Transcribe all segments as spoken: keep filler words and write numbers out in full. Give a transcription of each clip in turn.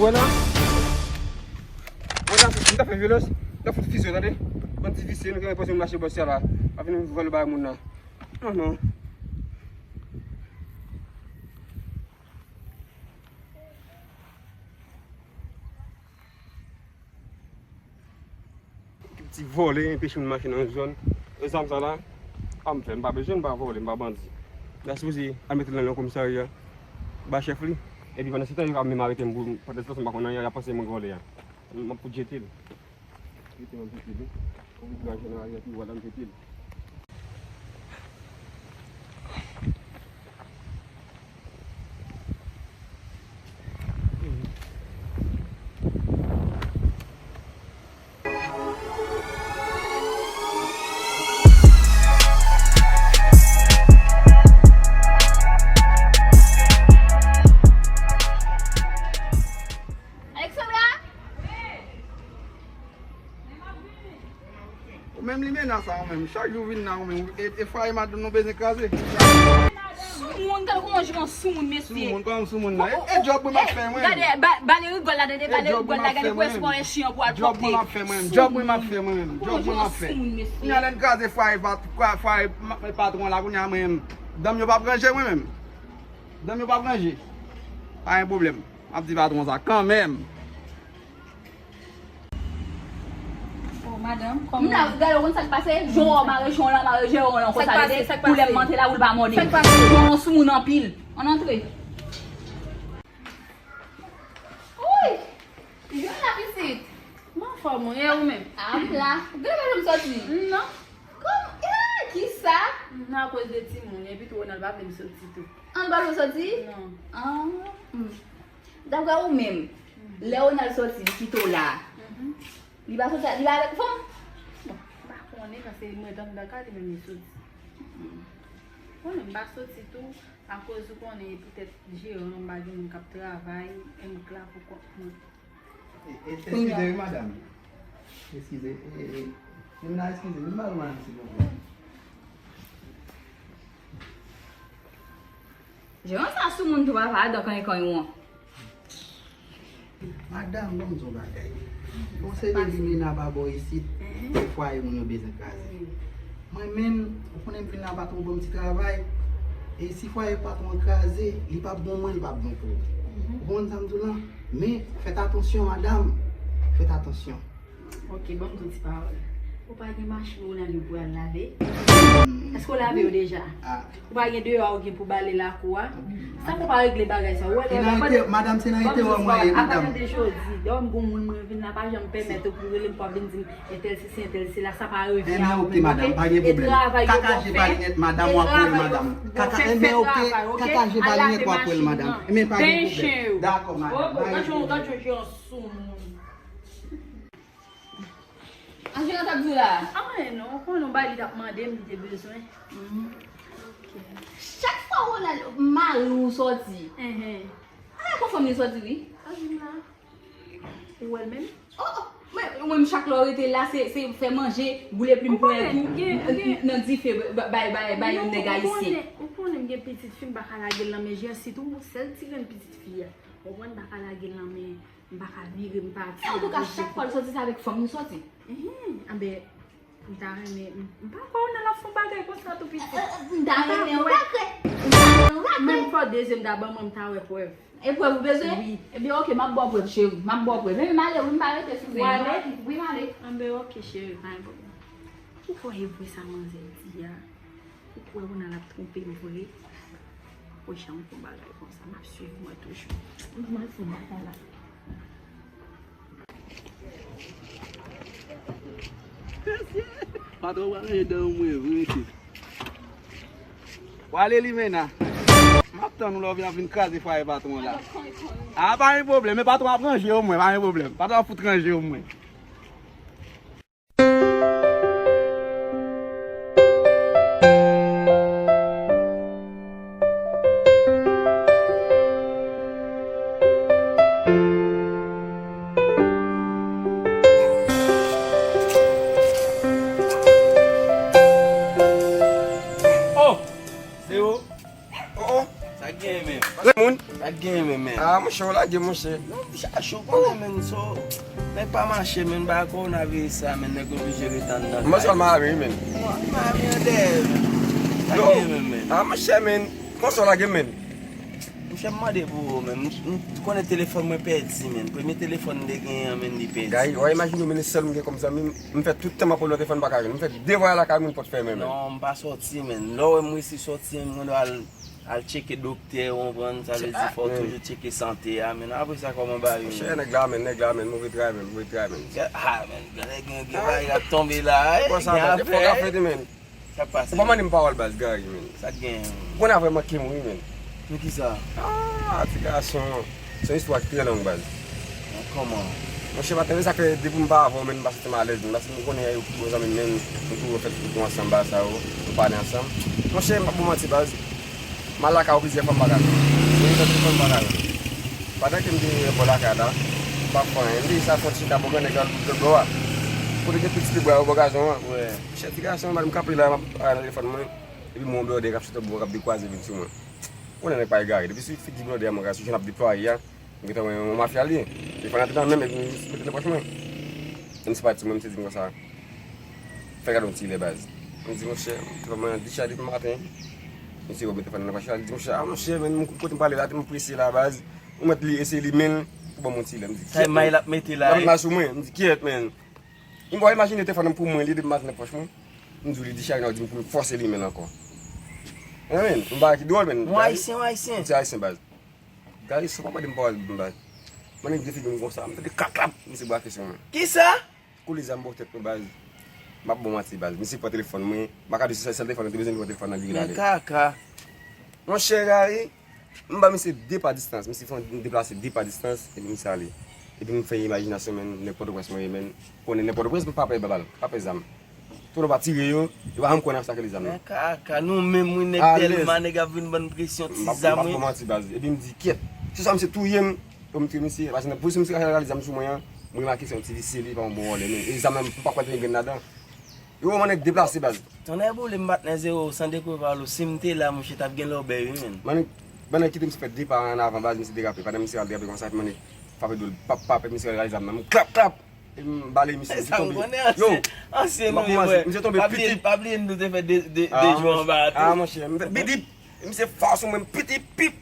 Mwen ta, mwen ta fè vyolans, mwen ta fout fizye, tande. Bann ti visye, nou gen enpresyon nou mache bò sya la. Pa vin vòlè bagay moun nan. Non, non. Ti vòlè, enpeche moun mache nan zòn. E zam sa la, pa m fè, m pa bezwen, m pa vòlè, m pa bandi. L a sipoze al mete l nan yon komisarya, ba chèf li. Epi pandan se tan, yo ka menm arete m pou, pandan se tan, m pa konn anyen, y ap panse mwen vòlè a. M ap fout jete l. Jete m ap jete l. Ou vin lajan nan lari a, pi w al, m jete l. Alexandra? Ou menm Limena sa ou menm, chak jou vin la ou menm, e, e fwaye madanm nou bezwen kraze. Soumoun, gade kòman jan soumoun, mesye. Soumoun, kòman soumoun nan? E, e djòb mwen m ap fè mwen. Gade, ba, bale rigòl la, tande, bale rigòl la, gade pou espwa en chyen pou al pwòpte. Djòb mwen m ap fè mwen, djòb mwen m ap fè mwen, djòb mwen m ap fè. Kounya lè n kraze fwaye, fwaye patwon la, kounya mwen, danm yo p ap ranje mwen menm. Danm yo p ap ranje. Pa gen pwoblèm. M ap di patwon sa kanmenm. Oh, madanm, kòman? M la, gade, ou konn sa k pase? Jan w mare, jan w la mare, jan w la konsa rete, pou lè m monte la, ou l pa mòde. Sa k pase? Jan w soumoun anpil. Ann antre. Wi! Jwenn la pitit. M anfòm, wi, e ou menm? A, m la. Ou genlè pa janm sòti? Non. Kòm, e, kisa? Non, akoz de timoun, epi tou Ronald pa vle m sòti tou. An, l pa vle w sòti? Non. Ah, hmm. Daprè ou menm, lè Ronald sòti, li kite w la, li pa sòti, li pa avèk fanm? Bon, m pa konnen, paske mwen t anndan kay li menm li sòti. Konnen m pa sòti tou, akoz ou konnen, poutèt jeran, m pa gen moun k ap travay, e m k la pou kont mwen. E, e, eskize wi, madanm. Eskize, e, e, Limena, eskize, vin pale madanm, silvouplè. Jeran sa soumoun tou, papa, adan kanyen kanyen w an. Madanm, ban m di w yon bagay. Yon seri de Limena pa bò isit, e fwaye moun yo bezwen kraze. Mwen menm, ou konnen m vin la, patwon ban m ti travay. E si fwaye patwon an kraze, li p ap bon mwen, li p ap bon pou ou. Ou konprann sa m di w lan? Men, fèt atansyon, madanm. Fèt atansyon. Ok, ban m di w ti pawòl. Ou pa gen machin Ronald yo pou al lave? Èske w lave yo deja? Ou pa gen deyò a ou gen pou bale lakou a? Sa fè w pa regle bagay sa? Ou wè lè w ap pale. Madanm, se nan enterè mwen ye, madanm. Apati de jodi, lè w wè m gon moun mwen vin la, pa janm pèmèt ou pou rele m pou w ap vin di m entèl sesi, entèl sela, sa pa revyen a ou menm, ok? E travay yo bon fè, e travay yo bon fè, fè travay, ok? Al lave machin nan. Benyen chen yo. Dakò, madanm. Oh, oh, gad jan, gad jan jeran soumoun. Anjela t ap di w la? Anyen non, ou konnen yon bagay li t ap mande m, li te bezwen. Chak fwa Ronald mari w sòti, a, kon fanm li sòti wi. Ou wè l menm? Oh, oh, men, ou menm chak lè w rete la, se, se fè manje, boule plim ponyèt ou, nan dife, bay, bay, bay yon nèg ayisyen. Ou konnen m gen pitit fi, m pa ka lage l nan men Jean, sitou sèl ti grenn pitit fi a. Ou konprann, m pa ka lage l nan men M pa ka vire, m pati. Antouka, chak fwa l sòti, se avèk fanm li sòti. Enhen, anben, m ta renmen, m, m pa kwè Ronald ap fè yon bagay konsa tou pitit. M ta renmen w rakrè. M ta renmen w rakrè. Menm fò dezyèm ta ban mwen, m ta wè prèv. E prèv ou bezwen? Wi. Ebyen, ok, m ap ba w prèv, cheri. M ap ba w prèv. Men m ale, wi, m pa rete sou zen. Ou ale? Wi, m ale. Anben, ok, cheri, pa gen pwoblèm. Ou kwè e vre sa manzè di a? Ou kwè Ronald ap twonpe m vre? Pwochèn fè yon bagay konsa, m ap swiv mwen toujou. M al fè bagay la. Patwon pral ranje dan mwen vre, mesye. W ale Limena. M ap tann ou lè w vin, ap vin kraze fwaye patwon la. A, pa gen pwoblèm, men patwon ap ranje omwen, pa gen pwoblèm. Patwon ap fout ranje omwen. Oh! Se ou? Oh, oh. Sa gen menm. Granmoun. Sa gen menm, men. Ah, monchè, w lage, monchè. Non, chache w konnen, men, so, nèg pa mache, men, ba kowonaviris sa, men, nèg oblije ret anndan. Mwen sèlman ave, men. Mwen, mwen ave an dèyè, men. Sa gen menm, men. Ah, monchè, men, konsa w lage, men. Monchè, m mande pou ou, men. M, m konnen telefòn mwen pèdi, men. Premye telefòn m te genyen an, men, li pèdi. Gay, w imajine w, men, sèl m gen kòm zanmi, m fè tout tan m ap rele nan telefòn, m pa ka jwenn. M fè de vwayaj lakay mwen, pòt fèmen, men. Non, m pa sòti, men. Lè w wè m resi sòti, m gen dwa al, al tcheke doktè, w konprann? Sa vle di fò w toujou tcheke sante a, men. Apre sa, kòman bagay yo? Monchè, nèg la, men, nèg la, men, move travay, men, move travay, men. Ah, men, nèg gen, gen bagay k ap tonbe la, eh. Konsa, men, fò w ka fè, men. Sa k pase? Ou pa mande m pawòl baz, Gary, men. Sa k gen? Ou konn a vrèman ki mouri, men. Pou kisa? Ah, ti gason. Se yon istwa ki trè long, baz. Kòman? Monchè, pa tande sa fè depi m pa avè w, men, m pa santi m alèz, men, paske m konnen yo pi bon zanmi m, men, nou toujou fè tout nou ansanm, baz sa yo, nou pale ansanm. Monchè, m pa pou manti, baz. M al lakay ou plizyè fwa m pa ka jwenn. Mwen gen telefòn m pa ka jwenn. Pandan ke m te bò lakay la, m pa fè anyen. M te sa fè yon ti chita bò gran nèg la lòt bò a. Kote gen pi ti pye bwa yo bò gazon an. Wè. Chè ti gason, m kanpe la, m ap pale nan telefòn mwen. Epi m wè yon blòdè k ap sot bò, k ap dekwaze vin sou mwen. Konnen nèg pa egare. Depi sou figi blòdè a, mwen gade sou jan l ap deplwaye a, m gentan wè yon mafya li ye. Telefòn nan te nan men m, epi m mete nan pòch mwen. Epi m se pati mwen, m se di m konsa. Fè gade yon ti lè baz. M di, monchè, telefòn mwen an discharge depi maten. Misye wè mwen telefòn nan nan pòch la, li di, monchè, ah, monchè, men, m kote m prale la, te m prese la, baz. Ou mèt li, eseye li, men, pou ban m yon ti lè. M di, kiyèt, men. L ap mal sou mwen. M di, kiyèt, men. M pa imajine telefòn nan pou mwen, li depi maten nan pòch mwen. M di, li discharge nan, li di m pou m fòse li, men, ankò. Wi, men, yon bagay ki dwòl, men. Yon ayisyen, yon ayisyen. Yon ti ayisyen, baz. Gade, sa pa mande m pawòl, baz. Mwen, de figi m konsa, m tande klap, klap, misye brake sou mwen. Kisa? Koule zam bò tèt mwen, baz. M ap ba w manti, baz. Misye pran telefòn mwen. M pa ka di se sèl telefòn mwen te bezwen, li pran telefòn nan, li vin ale. Men kaka. Monchè Gary, m ba misye de pa distans. Misye fè m deplase de pa distans, epi misye ale. Epi m fè imajinasyon, men, nèg Pòtoprens mwen ye, men. Konnen nèg Pòtoprens, m pa pè babal, pa pè zam. Tou nou pa tire yo, yo pa janm kwè nan sa ke li zam nan. Men kaka, nou menm, wi, nèg Dèlma, nèg ap vin ban n presyon, ti zam, wi. M ap ba w manti, baz. Epi m di, kyèt. Se sa misye touye m, pou m tiye misye, paske nan pozisyon misye ka rale zam sou mwen an, mwen remake se yon ti visye li, pa yon bon vòlè, men. E zam nan, m pa kwè te gen grenn ladan. Yo, mwen nèg deplase, baz. Tonnè boule m, patnè Zewo, san dekouvri pawòl ou, si m te la, monchè, t ap gen lòbèy, wi, men. Mwen nèg, mwen nèg kite misye fè de pa an avan, baz, misye derape. Pandan misye al derape konsa, mwen nèg frape do l, pap, pap, epi misye rale zam nan, m klap, klap! Epi m bale misye, misye tonbe. Yo, ansyen nou ye, frè. Misye tonbe pitip. Pa bliye nou te fè de, de, de jou anba a tou. Ah, monchè, m fè bidip! Misye fò sou mwen, pitip, pip!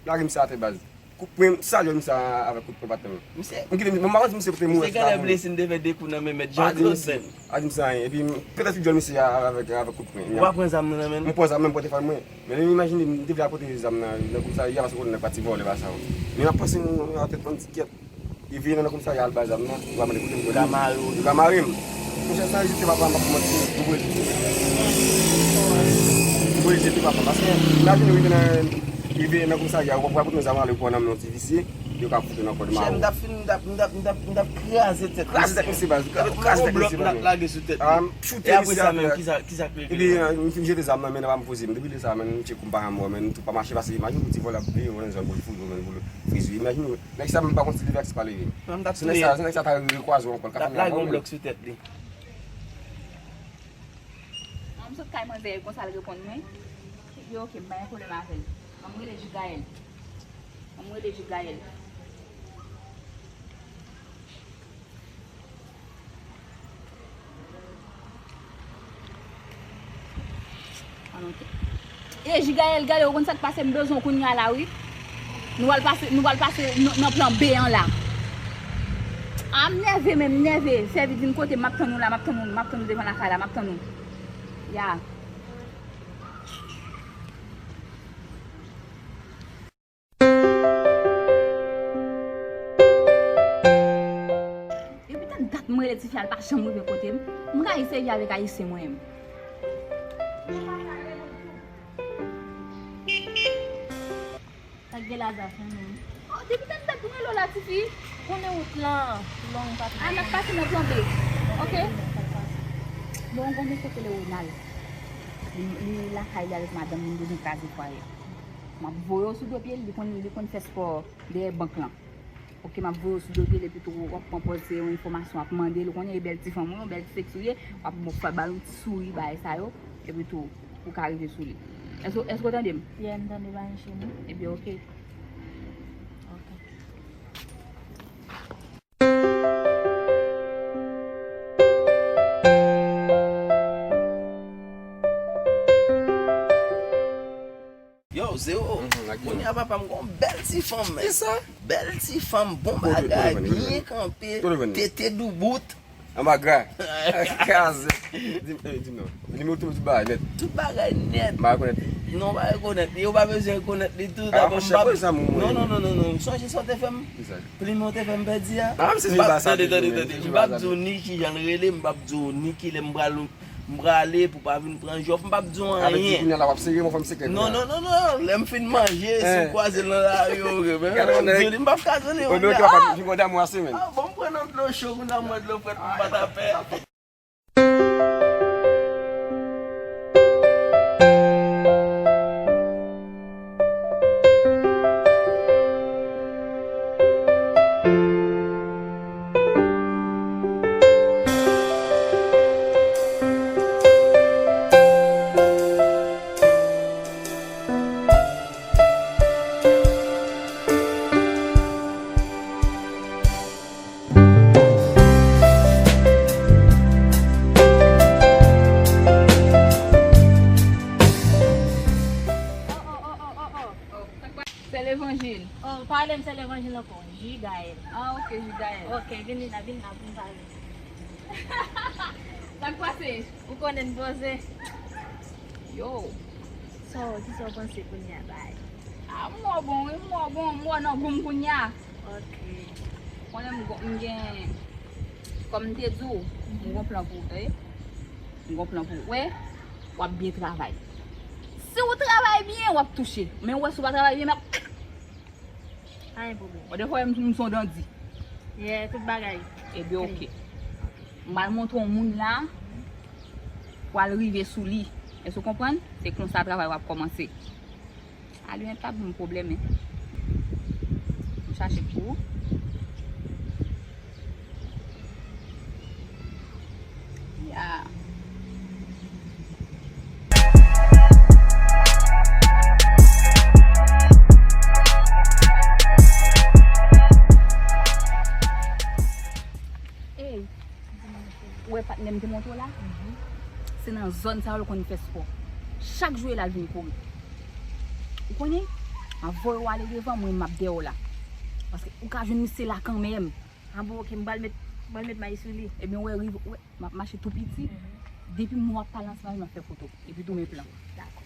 Lage misye atè, baz. Kout pwen, m salye misye avèk kout pwen patnè m. Misye. M kite misye, m pa konn si misye te mouri. Misye genlè blese, m te fè de kou nan men mèt Jean Claude menm. Pa di misye anyen. Epi m pete figi misye avèk, avèk kout pwen. Ou pa pran zam nan nan men l? M pran zam nan, m pran telefòn mwen. Men imajine, m te vle al pote zam nan nan komisarya, paske konnen nèg pati vòlè ba sa yo. Men m ap panse yon, yon tèt bann ti kyèt. Li vini nan komisarya al ba zam nan, li pa mande kote m konnen. Yo ka mare w. Yo ka mare m. Monchè, san jete papa m, m ap manti, m brele jete. M brele jete papa m. Paske, imajine w rive nan, rive nan komisarya, w ap pote yon zam ale, w pran nan men yon ti visye, yo ka fout ou nan kòd mawo. Monchè, m t ap fin, m t ap, m t ap, m t ap, m t ap kraze tèt misye. Kraze tèt misye, baz. Kraze tèt misye, baz. Lage sou tèt li. Ah, m choute misye atè. Epi, euh, m fin jete zam nan, men nan pa m poze m. Depi lè sa, men, m tcheke m pa janm wè, men, m tou pa mache, paske imajine w ti vòlè ap veye w nan zòn pou l foure w, men, pou l frize w. Imajine w, nèg sa menm pa konn si li vè ak si pa leve. Mwen, m t ap touye l. Se nèg sa, se nèg sa ta rekwaze w ankò, l ka fini avè w menm. Lage yon blòk sou tèt li. An, m sot kay manzè, e konsa l reponn mwen. Yo, oke, m pa gen pwoblèm avè l. An, m rele Jigayèl. An, m rele Jigayèl. An, oke. E, Jigayèl, gade, ou konn sa k pase, m bezwen w kounye a la, wi. Nou pral pase, nou pral pase nan, nan plan B an la. A, m nève, men m nève. Sèvi di m kote, m ap tann ou la, m ap tann ou, m ap tann ou devan lakay la, m ap tann ou. Ya. Depi tann dat mwen rele tifi a, l pa janm rive kote m. M ka eseye avèk ayisyen mwen menm. Sa k gen la zafè menm? Oh, depi tann dat mwen rele w la, tifi. Konnen wout lan long, pa. Ah, n ap pase nan plan B. Oke. Bon, gon mesye ki rele Ronald. Li, li lakay li avèk madanm li, li bezwen kraze fwaye. M ap voye w sou do pye l, li konn, li konn fè spò dèyè bank lan. Oke, m ap voye w sou do pye l, epi tou w ap pran pòz se yon enfòmasyon w ap mande l, ou konnen e bèl ti fanm ou ye, yon bèl ti sèks ou ye, w ap fè ba l yon ti souri, bagay sa yo, epi tou ou ka rive sou li. Èske, èske w tande m? Yeah, m tande, pa gen cheni. Ebyen, oke. Oke. Yo, Zero. Mhm, ak Kounye a, papa m gon bèl ti fanm, men. Kisa? Bèl ti fanm, bon bagay, byen kanpe, tete doubout. Anba gra. Kraze. Di m, eh, di m non. Nimewo telefòn, tout bagay nèt. Tout bagay nèt. M pa rekonèt li. Non, w pa rekonèt li. Ou pa bezwen rekonèt li tou. Ah, monchè, poze sa, moun. Non, non, non, non, non. Sonje sa w te fè m? Kisa? Plimen w te fè m pèdi a? Ah, m sezi pa sa. Tande, tande, tande. M p ap di w ni kijan l rele, m p ap di w ni kilè m pral, m prale pou pa vin pran jòf, m p ap di w anyen. Avèk di kounye a la w ap sere, mwen fè m sere. Non, non, non, non. Lè m fin manje, si w kwaze l nan lari, ou renmen. Gade yon nèg. M p ap ka jwenn li. Yon nèg ki pa vin konn damou ase, men. Ah, bon, m pran nan dlo cho, kounye a m wè dlo frèt, m pa ta pè. Sè Levanjil. Oh, pa rele m Sè Levanjil ankò. Jigaèl. Ah, ok, Jigaèl. Ok, vin la, vin la, vin pale. Sa k pase? Ou konnen m poze. Yo. Sa w, kisa w panse kounye a, bay? Ah, m wè w bon, wi, m wè w bon, m wè w nan gou m kounye a. Ok. Konnen m gon, m gen, kòm m te di w, m gon plan pou ou, tande? M gon plan pou ou. Wè, w ap byen travay. Si w travay byen, w ap touche. Men w wè, si w pa travay byen, m ap Pa gen pwoblèm. Bon, defwa, m, m se yon dandi. Yeah, tout bagay. Ebyen, ok. M pral montre yon moun la pou al rive sou li. Èske w konprann? Se konsa travay w ap kòmanse. Alwen pa ban m pwoblèm, men. M chache pou ou. Ya. Ey, ou wè patnè m te montre w la? Se nan zòn sa yo l konn fè spò. Chak jou l al vin kouri. Ou konnen? M ap voye w ale devan, mwen m ap dèyè w la. Paske ou ka jwenn misye la kanmenm. Ah bon, ok, m pral met, m pral met may sou li. Ebyen, w wè, rive, w wè, m ap mache tou piti. Depi m wè w ap pale ansanm avè m, m ap fè foto. Epi tou men plan. Dakò.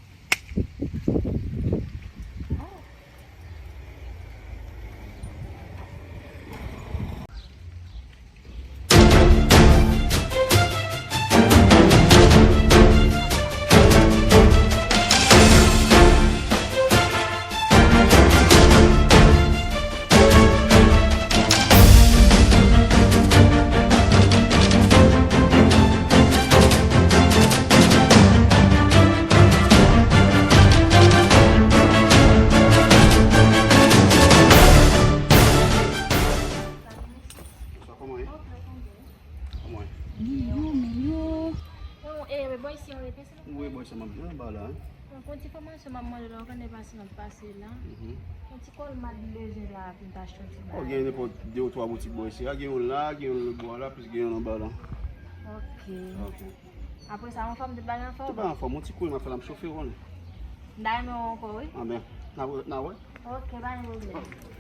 Sa kòman ye? Kòman ye? Li yo, men yo. Bon, e, bò isi an rete, se nou? Wi, bò isi m ap gen anba la, wi. Bon, pou ti fòmasyon m ap mande la, ou konnen pase m ap pase la. Mhm. Yon ti kòlmad m bezwen la, pou m ta achte yon ti bagay. Oh, gen nenpòt de ou twa boutik bò isi a, gen yon la, gen yon lòt bò a la, plis gen yon anba la. Ok. Ok. Apre sa, anfòm, tout bagay anfòm? Tout bagay anfòm, yon ti kouri m ap fè la, m chofe, ou konnen. M ta renmen wè w ankò, wi. Anben, n a wè, n a wè. Ok, pa gen pwoblèm.